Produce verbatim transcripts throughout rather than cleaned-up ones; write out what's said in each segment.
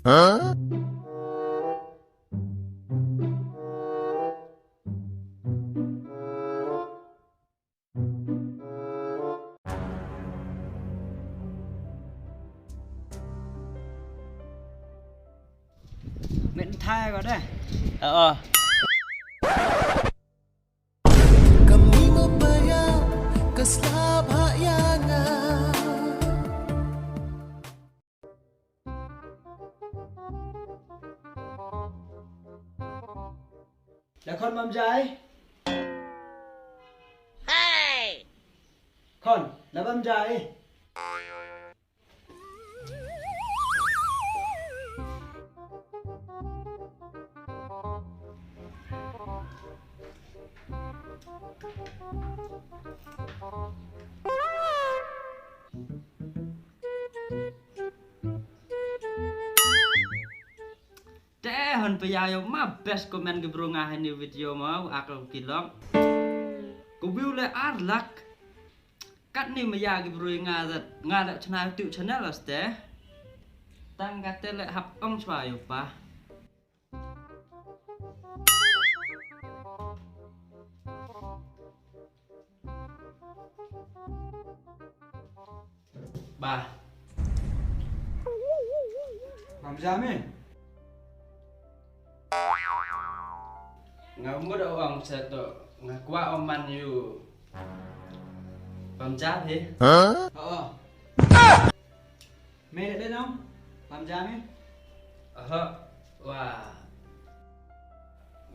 Huh? Met thai ko de. Ơ. Kam ni mo paya, ka slap ha ya nga. La khon bam jai. Hey! Khon, la bam jai. Te hon paya yow ma best comment ki bru nga ha ini video mo, ak ki long. Ko view le ar lak. Katni maya ki bru nga dat, nga dat channel tu channel aste. Tang kate le hap ong chwa yow pa. Bah. Bam ja me? Nga mut o ong sa to, nga kwah o man yow. Bam ja phi? Huh? Oo. Me le de nong? Bam ja me? Aha, wa.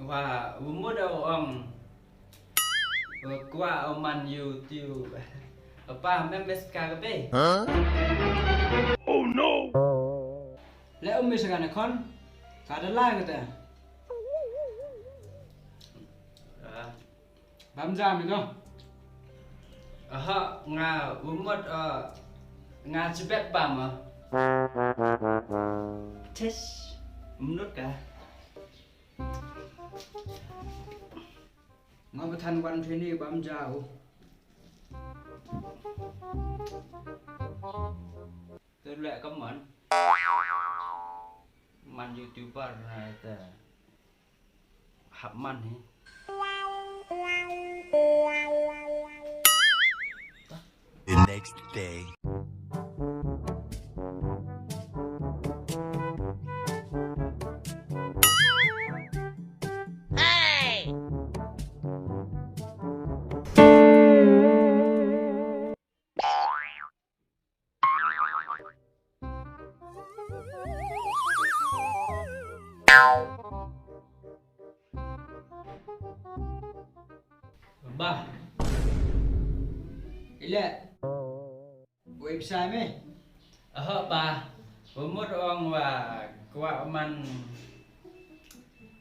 Wa, u mut o ong. Wa kwah o man yow tiu. Apa, me mes ka ke be? Huh? Oh no! Le um mes ka ne khon. Ka da la ke te. Ah. Bam ja me ko. Aha, nga u mut, ah, nga chibet bam, ah. Tis, mnut ka. Nga ba than wan thini bam ja u. Te le ka man. Man YouTuber na te. Hap man hi. The next day. Hey! Bah. Ile. Wei pisa me? Aha, bah. U mut ong wa kwah man.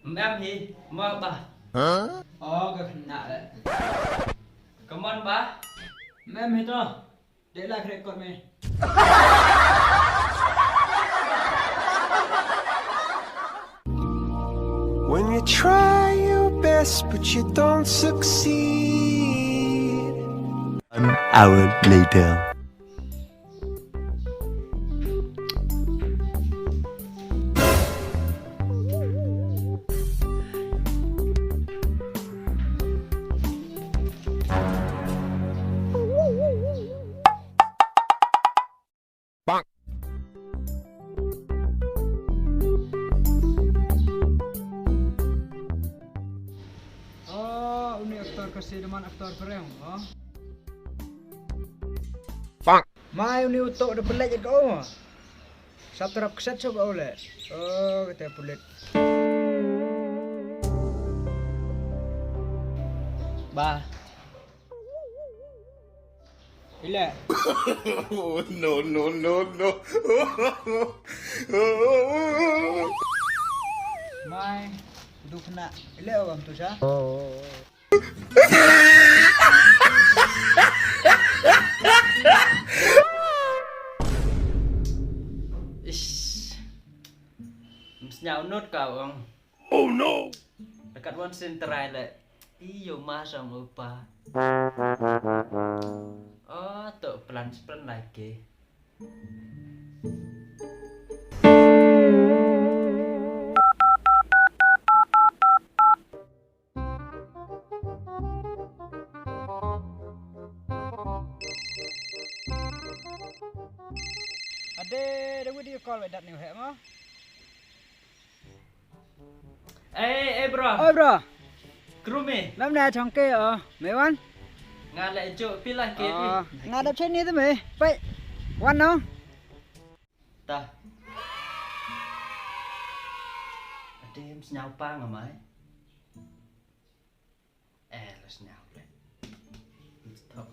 Em hi, mo bah. Huh? Oh, ka khna le. Come on, bah. Em hi to. De la record me. When you try your best but you don't succeed. One hour later. Oh, uni aktor ka si deman aktor pereng, oh. Mai uni utok da pelet ka, oh. Sap terap keset sop, oh, le. Oh, kata pulit. Bah. Ile. Oh, no, no, no, no. Mai, duk na. Ile awam tu sa. Ish. Msnya unut ka ong. Oh no! Dekat wan sin terai le. Iyo masang upa. Oh, to plan plan lagi. De, de video call we dat ni he mo. Eh, eh, bro. Oi, bro. Krum me. Nam na chong ke o. Me wan? Nga le jo pila ke pi. Oh, nga dap cheni tu me. Pai. Wan no. Ta. Adem snyau pa nga mai. Eh, la snyau le. Stop.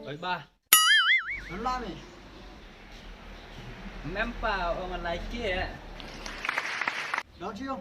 Oi, ba. Nang la me. Mem pa ong lai ke. Dong chiu.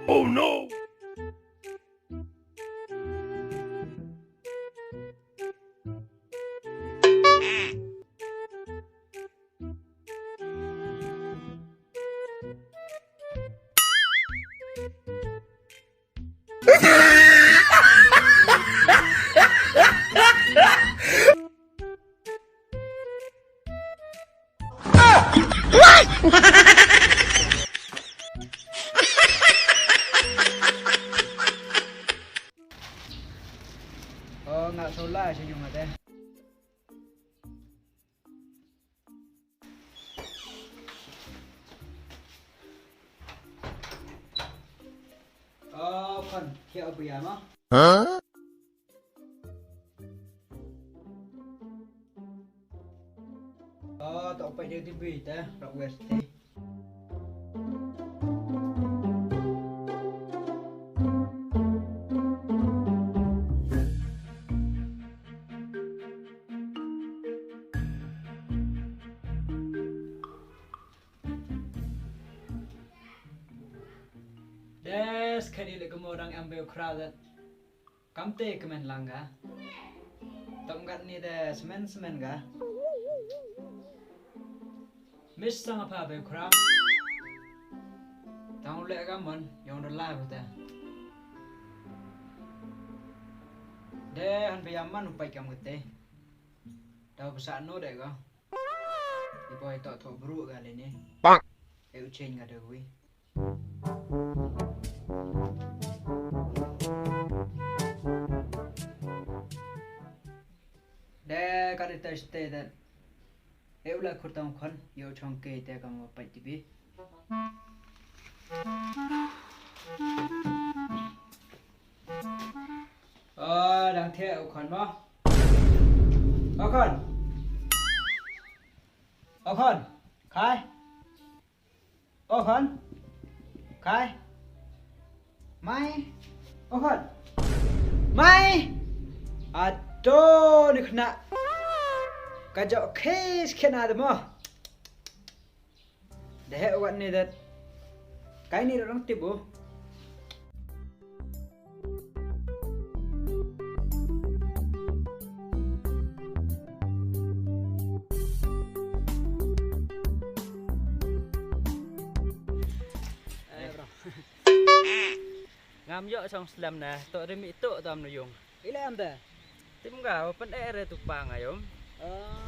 Oh no! Oh, nga sola sa yung ate. Oh, khon, thiah u pia mo. Huh? Oh, to pait de T V te, rap west te. Des, kani le kamo dang em be u khraw dat. Kamte kmen lang ka. Tong kat ni de semen semen ka. Miss sang apa be u khraw. Tang u le ka mon, yong da la bata. De, han payam man u pait kam kate. Daw pasa no de ka. I boy to tho bru ka le ni. Bang. E u chen ka de wi. De ka de test te de. E u la khur tang khon, yo chong ke te kam wa pait T V. Ơ, dang thiah u khon mo. Ơ khon. Ơ khon. Khai. Ơ khon. Khai. Mai. Ơ khon. Mai. Ato ni khna. Ka jo khis khna de mo. Da heh wat ni dat. Kai ni rong tip u. Eh, bro. Ngam yoh chong slem na, to ri mi to tam nu yung. Ile am da? Tim ga, open air tu pa nga yom. Ah.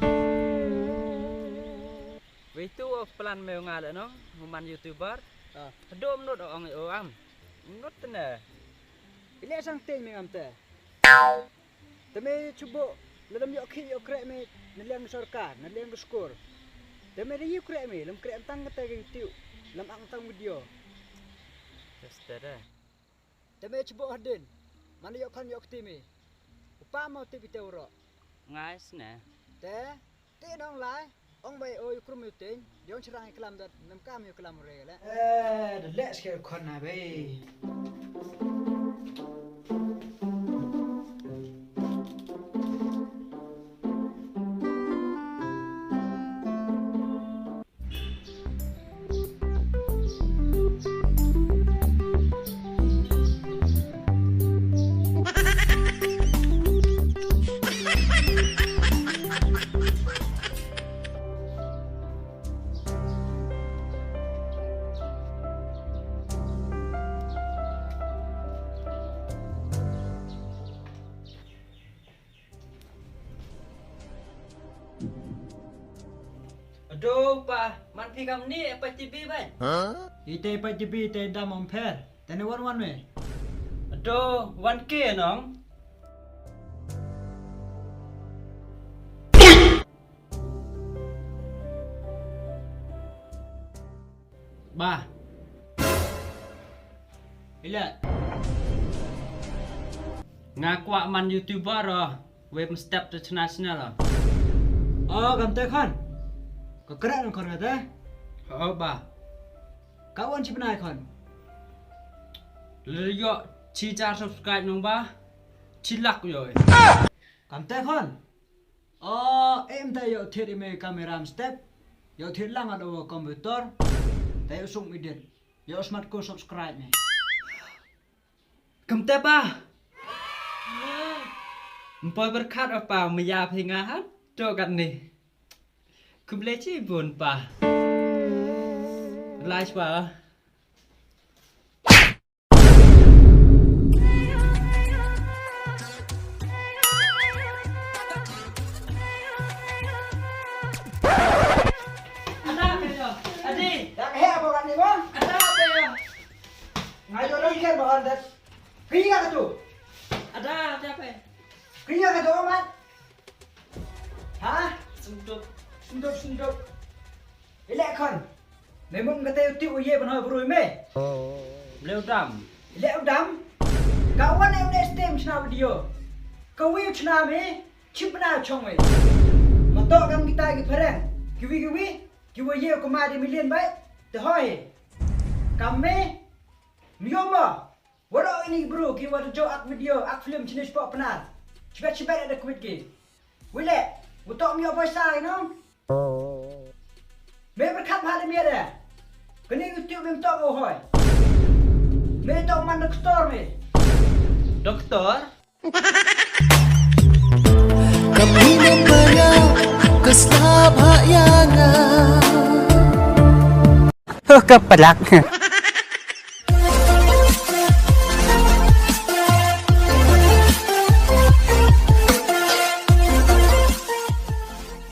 Wei tu o plan me nga le no, human YouTuber. Ah. Hado mnut o ong o am. Mnut te ne. Ile sang te me ngam te. Te me chubo, le dam yoh khi yoh kreh me, na liang sorkar, na liang skur. Te me ri yoh kreh me, lam kreh tang kata ke YouTube, lam ang tang video. Just te de. Te me chubo hadin, man yoh khan yoh kti me. U pa mo tip i te u ro. Ngai sne. Te, ti nong lai, ong bai o yu krum yu ting, yong chirang i klam dat, nam kam yu klam re le. Eh, da le ske khon na bai. Aduh, pa, man phi kam ni, e pa T V bai. Huh? Ite pa T V, ite dam om pher. Tane wan wan me. Aduh, wan ke nong. Bah. Ila. Nga kwah man YouTuber o. Wei mynstep te chna channel o. O, kam te khon. Ka kra nong khon ka te? O, bah. Ka wan chi bnai khon. Le yoh chi jar subscribe nong bah. Chi lak yoh. Kam te khon. O, em te yoh thied i me camera mynstep. Yoh thied lang ado computer. Te yoh suk mi dit. Yoh smat ko subscribe me. Kam te pa. Mpoi berkat o pa, maya phi nga hat. To kat ni. Khublei chibun pa. Lai pa. Ada apa ya? Adi. Dah he apa kat ni, Bang? Ada apa ya? Ngayo lagi kan, Bang, dat. Kini ka tu? Ada, ada apa ya? Kini ka tu, Mat? Ha? Senduk. Senduk, senduk. Ilek khon. Me mut kata u tip u ye ban hoi bru me. Leu dam. Ilek u dam. Ka wan em ne stem chna video. Ka wi u chna me. Chip na chong me. Ma to kam kita ki phareng. Ki wi ki wi. Ki wa ye ko ma de million bai. Te hoi. Kam me. Mi yo ma. Waro ini bru ki wa jo ak video, ak film chini spok Pnar. Chibet chibet ada kwit ki. Wile, u to mi yo poisa, you know? Me berkat bha de mi de. Kani YouTube me to ko hoi. Me to man doktor me. Doktor? Kami nang baya, ka slap ha ya nga. Huh, ka palak.